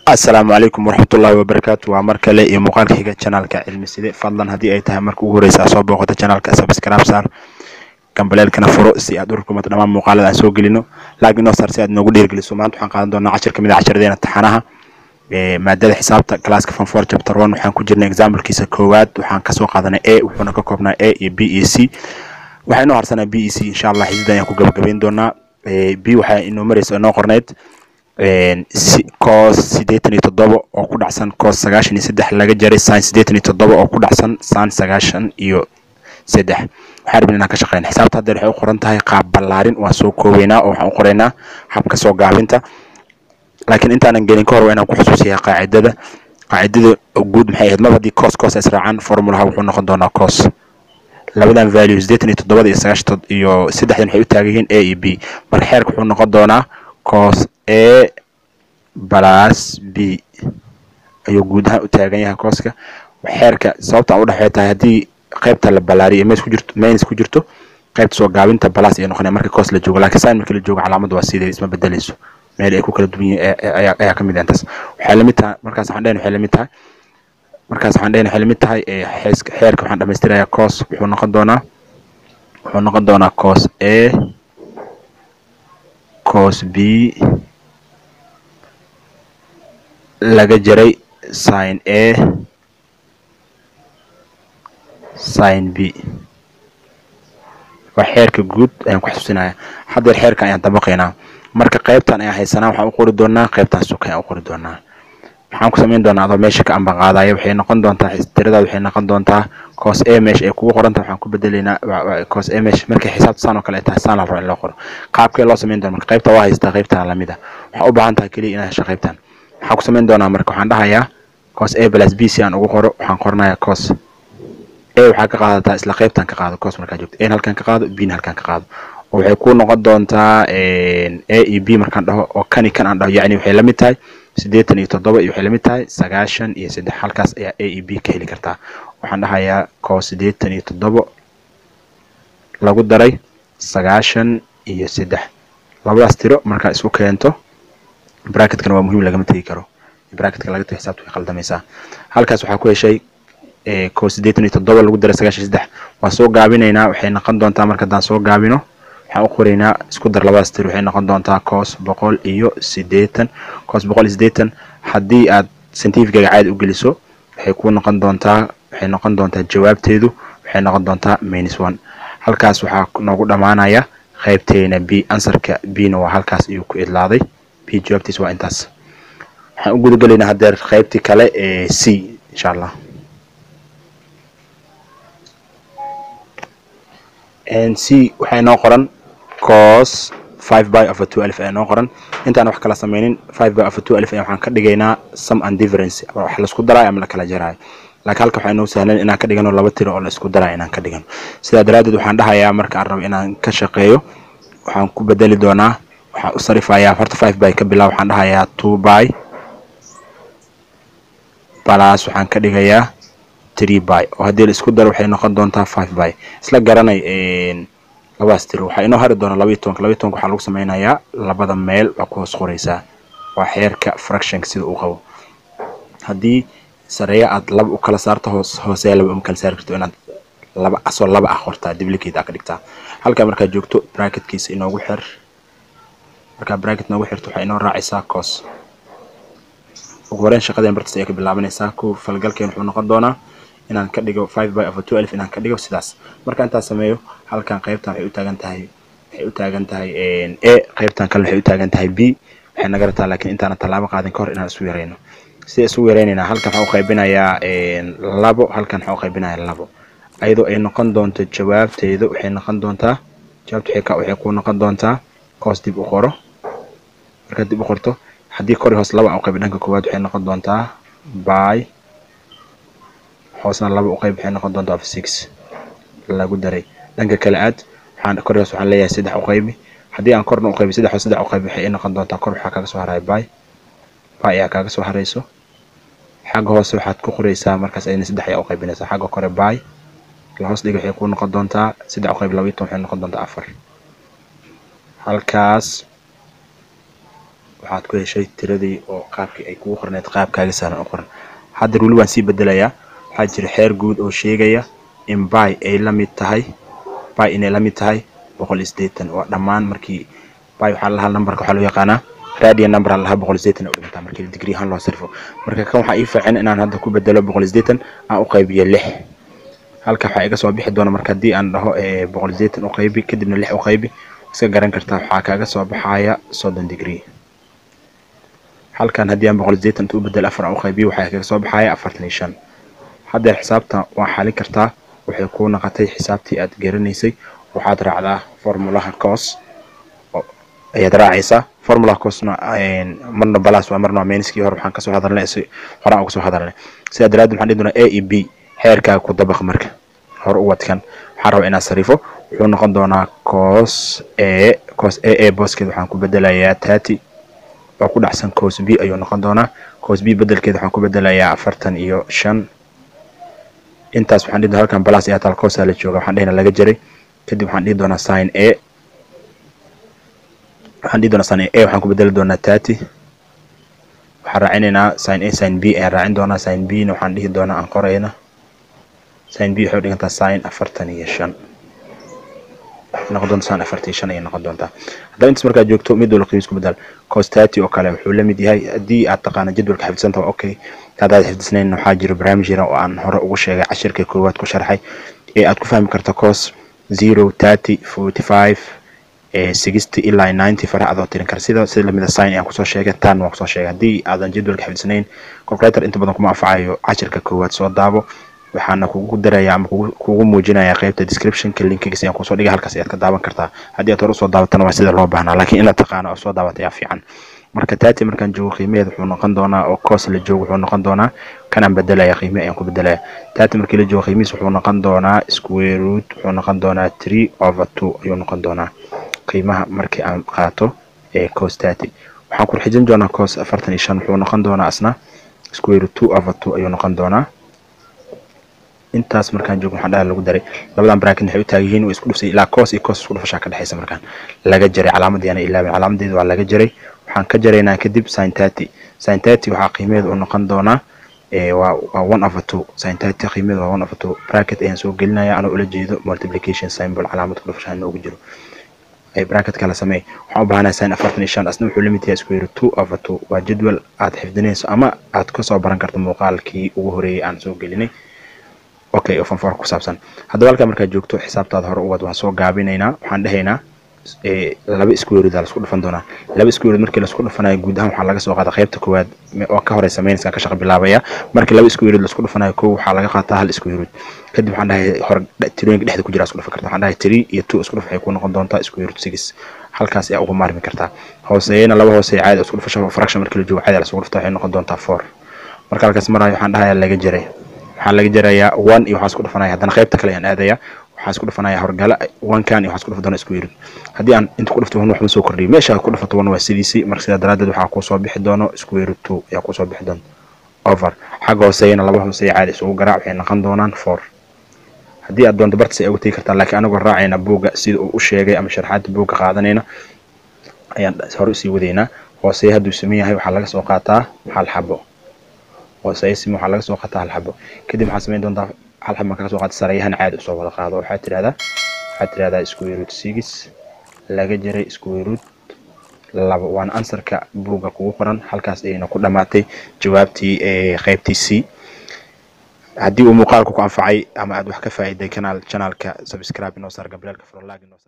Asalaamu calaykum waraxmatullaahi wabarakaatu. Waa mar kale iyo muuqaalka xiga channelka Cilmi Side. Fadlan, haddii ay tahay marka ugu horeysa aad soo booqato channelka, subscribe saar, gambaleelkana furo si aad u rukumato dhammaan muuqaalada aan soo gelino. Like inoo saar si aad noogu dhiirigeliso. Maanta waxaan qaadan doonaa cashir kamid ah cashiradeena taxanaha ee maadada xisaabta, classka form 4, chapter 1. Waxaan ku jirnay examplekiisa koowaad. Waxaan kasoo qaadanay A, wuxuuna ka koobnaa A iyo B iyo C. Waxaa inoo harsanaa B iyo C. Insha Allah xiisada ayaan ku gabagabayn doonaa. B waxaa inoo mareysa, inoo qorneyd cos 87 oo ku dhacsan cos 93 laga jaray sin 87 oo ku dhacsan sin 93. Waxaan rabnaa inaan ka shaqeyno xisaabta. Haddeer waxay u qoran tahay qaab ballaarin. Waan soo koobeynaa oo waxaan u qoraynaa habka soo gaabinta, laakiin intaanan gelin ka hor waa inaan ku xusuusiyaa qaacidada. Qaacidada guud maxay ahayd? Maba haddii cos cos israacaan, formulaha wuxuu noqon doonaa cos. Labadan value, 87 iyo 93-dan, waxay u taagan yihiin A iyo B. Marka xeerka wuxuu noqon doonaa cos A plus B ayuu guud ahaan u taagan yahay coska xeerka. Sababta aan u dhexey tahay, haddii qaybta la ballaariyo minus ku jirto, minus ku jirto, qaybta soo gaabinta plus ay noqonaya marka cos la joogo, laakiin sin marka la joogo calaamadda waa sidee, isma bedelayso. Meel ay ku kala duwan yihiin ayaa ka mid ah intaas. Waxay la mid tahay markaas, waxaan dhehna waxay la mid tahay markaas, waxaan dhehna waxay la mid tahay xeerka. Waxaan dhamaystirayaa cos wuxuu noqon doonaa cos A cos B laga jaray sin A sin B. Waa xeerka guud ayaan ku xasuusinaya. Haddeer xeerka ayaan dabaqaynaa. Marka qaybtan ayaan haysanaa, waxaan u qori doonaa qaybtan suka ayaan u qori doonaa. Waxaan ku samayn doonaa adoo meesha ka amban qaadaya. Waxay noqon doontaa tiradaada, waxay noqon doontaa cos A meesha ay kugu qoran tahay waxaan ku bedelaynaa cos A meesha. Markay xisaabta saan oo kale ay tahay, saan la rabo in loo qoro. Qaabkee loo samayn doona? Marka qaybta waa haystaa, qaybtana lamid ah. Waxaa u baahan tahay keliya inaad hesho qaybtan. Maxaan ku samayn doonaa? Marka waxaan dhahayaa cos A plus B si aan ugu qoro, waxaan qoranayaa cos A. Waxaa ka qaadataa isla qaybtan ka qaado. Cos markaa joogto, A halkan ka qaado, B na halkan ka qaado, oo waxay ku noqon doontaa A iyo B markaan dhaho oo kani kan aan dhaho, yacni waxay la mid tahay 87 iyo waxay la mid tahay 93. Halkaas ayaa A iyo B ka heli kartaa. Waxaan dhahayaa cos 87 lagu daray 93. Labadaas tiro markaa isku keento, bracketkana waa muhiim, lagama tegi karo. Bracketka laga tago, xisaabta way qaldamaysaa. Halkaas waxaa ku heshay cos 87 lagu daray 93. Waan soo gaabinaynaa. Waxay noqon doontaa marka haddaan soo gaabino, waxaan u qoraynaa isku dar labadaas tiro, waxay noqon doontaa cos 180. Cos 180 haddii aad scientificaga caadi u geliso, waxay ku noqon doontaa, waxay noqon doontaa jawaabteedu, waxay noqon doontaa -1. Halkaas waxaa noogu dhammaanaya qaybteena B. Answerka B na waa halkaas ayuu ku idlaaday. B jawaabtiisa waa intaas. Waxaan u gudagelaynaa haddeer qaybtii kale ee C, insha Allah. C waxaa inoo qoran cos 5 pi over 12 ayaa inoo qoran. Intaan wax kala sameynin, 5 pi over 12 ayaa waxaan ka dhigaynaa sum and difference, wax la isku daraayo ama la kala jaraayo. Laakiin halka waxaa inoo sahlan inaan ka dhigano laba tiro oo la isku daraayo inaan ka dhigano. Sidaa daraaddeed waxaan dhahayaa, marka aan rabo inaan ka shaqeeyo, waxaan ku bedeli doonaa, waxaan u sarifayaa horta 5 pi ka bilaab. Waxaan dhahayaa 2 pi plus waxaan ka dhigayaa 3 pi, oo haddii la isku daro waxay noqon doontaa 5 pi. Isla garanay labadaas tiro. Waxaa inoo hari doona 12-ka. 12-ka waxaa lagu sameynayaa labada meel waa ku hoos qoreysaa. Waa xeerka fractionka sida uu qabo. Haddii sareeya aad laba u kala saarto, hoos hooseeya laba uma kala saari karto. Inaad laba asoo laba ah qortaa, duplicate aa ka dhigtaa. Halkaa markaad joogto, bracketkiisa inoogu xir. Markaa bracket noogu xirto, waxaa inoo raacaysaa cos. Ugu horeyn shaqadeen bartaas ayay ka bilaabanaysaa. Ku falgalkeen wuxuu noqon doonaa inaan ka dhigo 5 pi over 12, inaan ka dhigo sidaas. Marka intaas sameeyo, halkan qaybtan waxay u taagan tahay A, qaybtan kale waxay u taagan tahay B. Waxay naga rabtaa laakiin intaana tallaabo qaadin ka hor inaan isu yareyno. Sida isugu yareynaynaa? Halkan waxaan u qaybinayaa labo, halkan waxaan u qaybinayaa labo, ayadoo ay noqon doonto jawaabteedu, waxay noqon doontaa jawaabtu waxay ku noqon doontaa cos. Dib u qoro. Markaad dib u qorto, haddii kor iyo hoos laba aan u qaybi, dhanka koowaad waxay noqon doontaa pi, hoosna laba u qayb, waxay noqon doontaa of 6 lagu daray. Dhanka kale aad, waxaan kor hoos waxaan leeyahay saddex u qaybi. Haddii aan korna u qaybi, saddex oo saddex u qaybi, waxay ii noqon doontaa kor waxaa kaga soo haraya pi. Pi ayaa kaaga soo harayso. Xagga hoose waxaad ku qoraysaa markaas ayna saddex ayaa u qaybinaysaa. Xagga kore pi la hoos dhiga, waxay ku noqon doontaa saddex u qayb 12, waxay noqon doontaa afar. Halkaas waxaa Waxaad ku heshay tiradii oo qaabkii ay kugu qorneyd qaabkaaga sahlan u qoran. Hadda weli waan sii bedelayaa. Waxaa jira xeer guud oo sheegaya in pi ay la mid tahay, pi inay la mid tahay 180. Waa dhammaan markii pi waxaa lahaa numberka waxaa loo yaqaanaa radian number aan lahaa 180 u dhigantaa markii degree ahaan loo sarfo. Marka kan waxaa ii fiican inaan hadda ku bedelo 180 aan u qaybiyo 6. Halka waxaa iga soo bixi doona marka haddii aan dhaho 180 u qaybi kadibna 6 u qaybi, iska garan kartaa waxaa kaaga soo baxaya 30 degree. Halkan haddii aan 180 u bedelo 4 aan u qaybiyo waxaa kaga soo baxaya 45. Hadda xisaabta waa xalin kartaa, waxay kuu noqotay xisaabtii aad garanaysay. Waxaad raacdaa formulaha cos ayaad raacaysaa. Formulaha cosna marna plus waa marna waa minuskii hore waxaan kasoo hadalnay, si horaan uga soo hadalnay. Sidaa daraaddeed waxaan dhihi doonaa a e b xeerkaaga ku dabaq. Marka hore u wadkan waxaan rabaa inaan sarifo, wuxuu noqon doonaa cos a, cos a a booskeed waxaan ku bedelayaa 30 oo ku dhacsan cos b ayuu noqon doonaa. Cos b bedelkeed waxaan ku bedelayaa 45. Intaas waxaan dhihi doonaa halkan plus ayaa taal, cos la jooga, waxaan dhihinaa laga jaray. Kadib waxaan dhihi doonaa sin a, waxaan dhihi doonaa sin a waxaan ku bedeli doonaa 30. Waxaan raacinaynaa sin a, sin b ayaan raacin doonaa. Sin b na waxaan dhihi doonaa aan qorayna sin b waxay u dhigantaa sin 45, noqon doonta sin 45 ayay noqon doontaa. Haddaba intaas markaad joogto mid walba qiimiis ku bedel. Cos 30 oo kale wuxuu la mid yahay, haddii aad taqaano jadwalka xifdisanta waa okay, haddaad xifdisnayn waxaa jira barnaamij yar oo aan hore ugu sheegay cashirka koowaad ku sharxay ee aad ku fahmi karto cos 0, 30, 45, 60 ilaa 90 farax adoo tirin kara. Sida lamida sin ayaan kusoo sheegay, tan waan kusoo sheegay. Haddii aadan jadwalka xifdisnayn calculator inta badan kuma anfacayo, cashirka koowaad soo daabo. Waxaana kugu darayaa ama kugu muujinayaa qaybta descriptionka linkigiisa ayaan kusoo dhigay, halkaas ayaad ka daawan kartaa. Haddii aad hore usoo daabatana waa sida loo baahnaa, laakiin inaad taqaano oo soo daabatay ayaa fiican. Marka 30 markaan joogo qiimaheeda wuxuu noqon doonaa oo cos la joogo wuxuu noqon doonaa kanaan bedelaya, qiime ayaan ku bedelaya. 30 markii la joogo qiimihiisa wuxuu noqon doonaa square root, wuxuu noqon doonaa 3/2 ayuu noqon doonaa qiimaha markii aan qaato ee cos 30. Waxaan ku xijin doonaa cos 45 wuxuu noqon doonaa asna square root 2/2 ayuu noqon doonaa. Intaas markaan joogo waxaan dhahay lagu daray labadan bracket waxay u taagan yihiin way isku dhufsay ilaa cos iyo cos isku dhufashaa ka dhaxaysa. Markaan laga jaray calaamadii aan ilaawin, calaamadeedu waa laga jaray. Waxaan ka jaraynaa kadib sin 30. Sin 30 waxaa qiimaheedu u noqon doonaa waa 1/2. Sin 30 qiimaheedu waa 1/2. Bracket ayaan soo gelinayaa anoo ula jeedo multiplication symbol, calaamad ku dhufashaa inoogu jiro. Bracket kala sameey. Waxaan u baahanahay sin 45, asna wuxuu la mid yahay square root 2/2. Waa jadwal aad xifdinayso ama aad kasoo baran karto muuqaalkii ugu horeeyay aan soo gelinay, okay, oo fanfoor ku saabsan. Haddaba halkaa markaad joogto xisaabtaada hore u wad. Waan soo gaabinaynaa, waxaan dhahaynaa laba square root la isku dhufan doonaa. Laba square root markii la isku dhufanayo guud ahaan waxaa laga soo qaadaa qaybta koowaad oo ka horeysa minuska ka shaqo bilaabaya. Markii laba square root la isku dhufanayo kow waxaa laga qaataa hal square root. Kadib waxaan dhahay hore tirooyinka dhexda ku jira isku dhufan kartaa. Waxaan dhahay 3 iyo 2 isku dhuf waxay ku noqon doontaa square root 6, halkaas ayaa uga maarmi kartaa. Hooseeyana laba hooseeya caadi isku dhufasho fraction markii la joogo caadi la isku dhufta waxay noqon doontaa 4. Marka halkaas marayo waxaan dhahayaa laga jaray, waxaa laga jarayaa 1 iyo waxaa isku dhufanaya. Haddana qaybta kale ayaan aadaya, waxaa isku dhufanaya horgala 1 kan iyo waxaa isku dhufan doona square root. Haddii aan inta ku dhufto 1 waxma soo kordhiyo, meesha ku dhufato 1 waa sidiisii. Marka sidaa daraaddeed waxaa kusoo bixi doono square root 2 ayaa kusoo bixi doona over. Xagga hooseeyana laba hooseeya caadi isugu garaac waxay noqon doonaan 4. Haddii aad doonto bartas ay uga tegi kartaa, laakiin anagoo raacayna buugga sida uu u sheegay ama sharxaadda buugga qaadanayna ayaan hore usii wadaynaa. Hooseeya hadduu siman yahay waxaa laga soo qaataa hal xabo. Hooseeya siman waxaa laga soo qaataa hal xabo. Kadib waxaa samayn doontaa hal xabo marka ka soo qaata sarayahan caadi usoo wada qaado. Waxaad tirahdaa square root 6 laga jaray square root 2. Waana answerka buugga kugu qoran. Halkaas ayayna ku dhamaatay jawaabtii ee qaybtii C. Haddii uu muuqaalku ku anfacay ama aad wax ka faa'iiday channelka subscribe inoo saar, gabaleelka furo, like inoo saar.